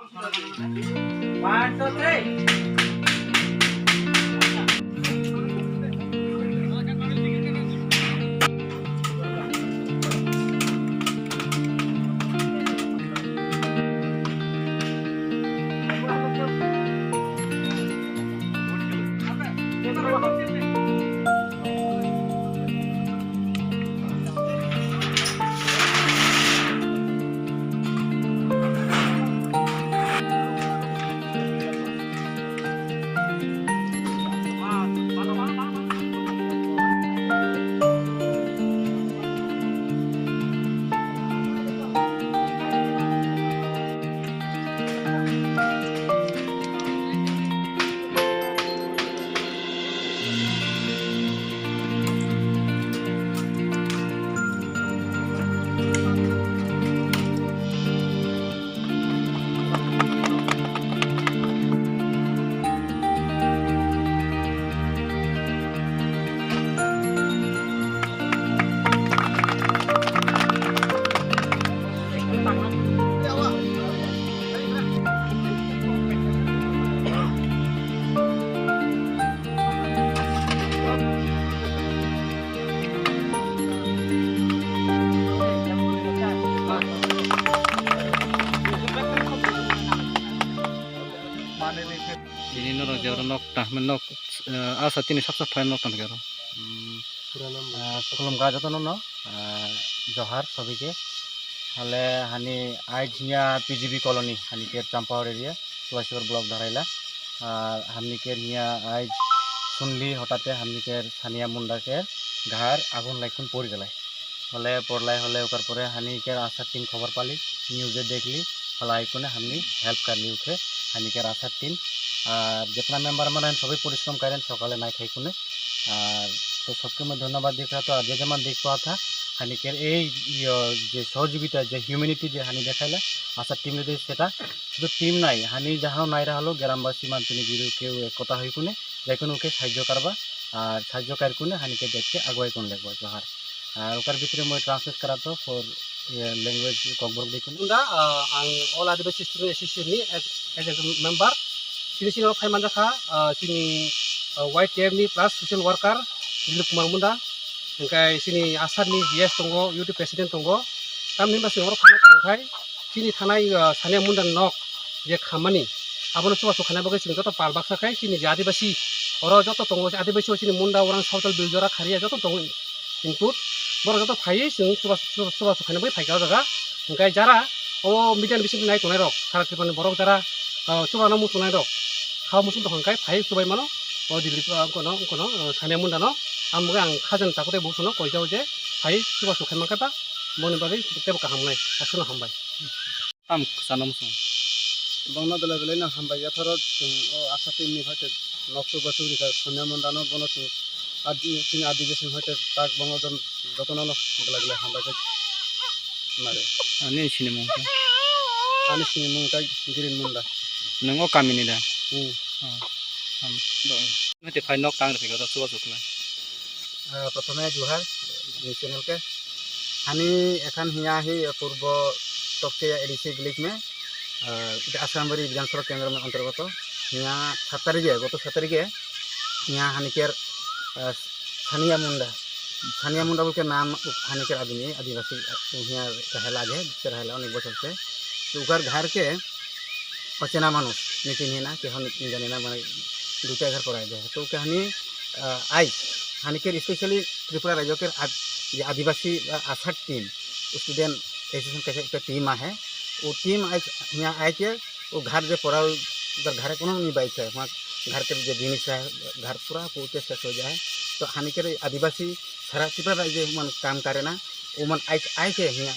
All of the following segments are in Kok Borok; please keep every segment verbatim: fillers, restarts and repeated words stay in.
One, two, three. Tini norok je oro nok tangma nok, eh, asa tini saksa phai nok tangma khe oro. Hmm. Ah, khulumkha jotono no, ah, Johar sobike. Hale hani aij hiya P G B colony, hani ke Champahor area, Tulasibar block Dharaila. Ah, hamni ke hiya aij sunli hotate hamni ke Sania Munda ke ghar agun laikhun pori galai. Hole porlai hole ukar pore hani ke asha team khobor pali, news e dekhli, hole aikune hamni help karli ukhe hani ke asha team. Ar jitna member mane sobai porishrom karen sokale nai khai kune. Ar to sobke moi dhonnobad dikha to ar je jeman dik pa tha hani ke ei yo je sohojogita je humanity je hani dekhaila asha team le de seta sudu team nai hani jahao nai rahalo gerambasi mantuni biru keu ekota hoi kune. Jaikunu khe sahajyo karba, ar sahajyo karkunu hani khe dek khe agwai kun lekba Johar. Ar ukar bitire moi translate karato for, eh, language kokborok dikunu. Munda, ah, ang All Adivasi Student Association ni as, as a member. Chini sini phai manjakha, ah, chini, ah, Y T F ni plus social worker Dilip Kumar Munda. Hingkai chini asar ni G S tongo, youth president tongo. Tamni basing oro khana tangkhai. Chini thanai, ah, Sania Munda nok je khamani, abono chubachu khaina bagwi chwng joto pal baksa khai chini je Adibasi oro joto tongo, Adibasi o chini Munda, Orang, Sawtal, Biljora, Kharia joto tongo input. Borok joto phaiwi chwng chuba-, chuba-, chubachu khaina bagwi phaikha o jaga. Hwnkhe jara o media ni bisingtwi nai tongnai rok, sara Tripura ni borok jara, ah, chubano muchungnai rok, kha muchung tong hwnkhe phaiwi chubai mano o Dilip, ah, kono, kono, ah, Sania Munda no. Ang bagwi ang khajani takhuk tei bukuno koijao je phaiwi chubachu khai mankhe ba boni bagwi teibo kaham wngnai. Aswkno hambai. Tam kwchana muchung. Bongno belai belai no hambai ya, thoro chwng o asha team ni hoite nokso bo churi kha Sonia Munda no, bono chwng adi, chini Adibasi hoite tak bongno jon jotono no belai belai hambai khe mare. Ani sini mung khe? Ani sini mung khe Girin Munda. Nwng o kami ni da? Hmm. Oh. Ham. Nwng te phai nok tang rw phi kha da chuba chuklai. Ah, prothome Johar ni channel ke. Hani ekhan hiya hi purbo Tokche A D C village mein, ah, ita Asambari Bidhan Sabha kendro mein antargato. Hiya sat tarikhe, goto sat tarikhe, hiya haniker, ah, Sania Munda. Sania Munda bolke naam haniker admi, Adivasi, ah, hiya rahela aage, rahela onek bochor se. To ukar ghar ke ochena manush, niti nihi na, keho niti jane na, mane duita ghar korai de. To ke hani, ah, ai, hani ke specially Tripura rajyo ke ad-, ye Adivasi, ah, asar team, student association kaisa ekta team ahe. O team ai, hiya ai ke, o ghar je pora, udhar ghar kono ni bai se, wha ghar ke je jinis hai, ghar pura ko ke ses ho jaye. To hani ke Adivasi sara Tripura rajyo man kam kare na, Oman ai, ai ke hiya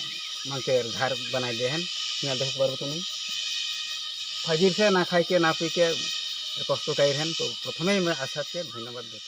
mangke ghar banai de hen, hiya deh bar butuni. Phajir se na khai ke na pui ke kosto kai hen, to prothome me asat ke dhonyabad de.